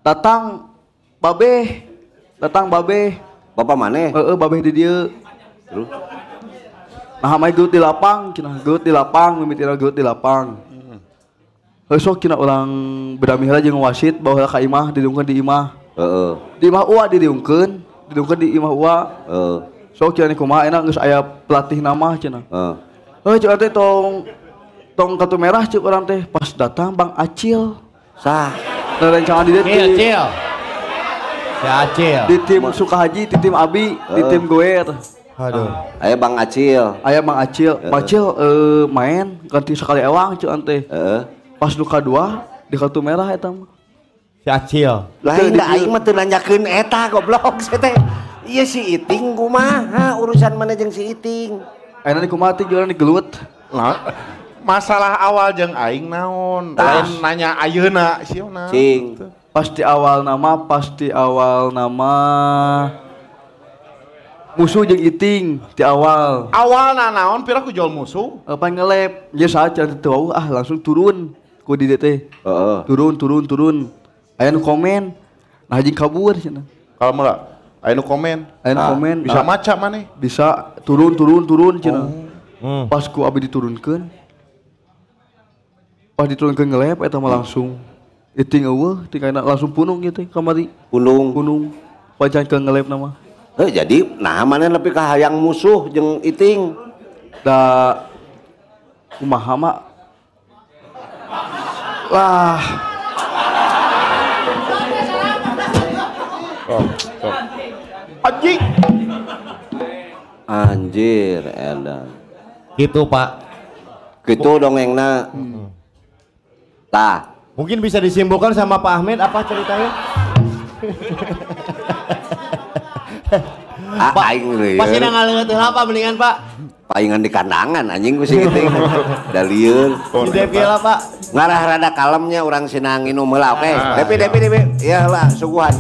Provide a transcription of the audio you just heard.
Datang babeh. Datang babeh. Bapak maneh? Heeh, babeh di dieu. Terus? Nah, mah gelut di lapang, cenah gelut di lapang, mimitina gelut di lapang. Heuh sok cenah urang bedami heula jeung wasit bawa heula ka imah, didungkeun di imah. Heeh. Di imah Uwa didungkeun, didungkeun di imah Uwa. Heeh. Sok cenah kumaha enak geus aya pelatih nama cenah. Heeh. Heuh cek teh tong tong kartu merah cek urang teh. Pas datang Bang Acil. Sah. Nah, rencangan di dieu. Acil. Si Acil. Di tim Sukahaji, di tim Abi, di tim Goer. Aduh. Aya Bang Acil. Aya Bang Acil. Bang Acil main ganti sekali ewang cek ante. Heeh. Pas nu kadua di kartu merah eta mah. Si Acil. Lain da aing mah teu nanyakeun eta goblok si teh. Ieu si Iting kumaha urusan mana jeung si Iting? Ayeuna di kumaha teh jualan di gelut. Nah, masalah awal jeung aing naon? Lain nanya ayeuna sieuna. Cing. Pasti awal nama musuh jeung Iting di awal. Awalna naon pira ku jual musuh? Apa ngelep? Geus saja teu wauh ah langsung turun ku di dieu teh. Heeh. Turun. Aya nu komen. Nah jeung kabur cenah. Kalau mula aya nu komen. Aya nu komen bisa maca maneh? Bisa turun cenah. Oh. Pas ku abi diturunkeun. Pas diturunkeun ngelep eta mah langsung Iting eueuh tinggalna langsung punung ieu teh kamari. Punung. Pacan ke ngelep nama. Heuh jadi nah maneh lebih ka hayang musuh jeung Iting. Da kumaha mah? Lah. Oh, oh. Anjing. Anjir edan. Gitu Pak. Gitu dongengna. Tah. Mungkin bisa disimpulkan sama Pak Ahmed apa ceritanya? Pak aing lieur. Pasti ngaleueut heula Pak mendingan Pak. Paingan di kandangan anjing ku si Iting. Da lieur. Di DP lah Pak. Ngarah rada kalemnya urang sinang nginum heula oke. Depi. Iya heula suguhan.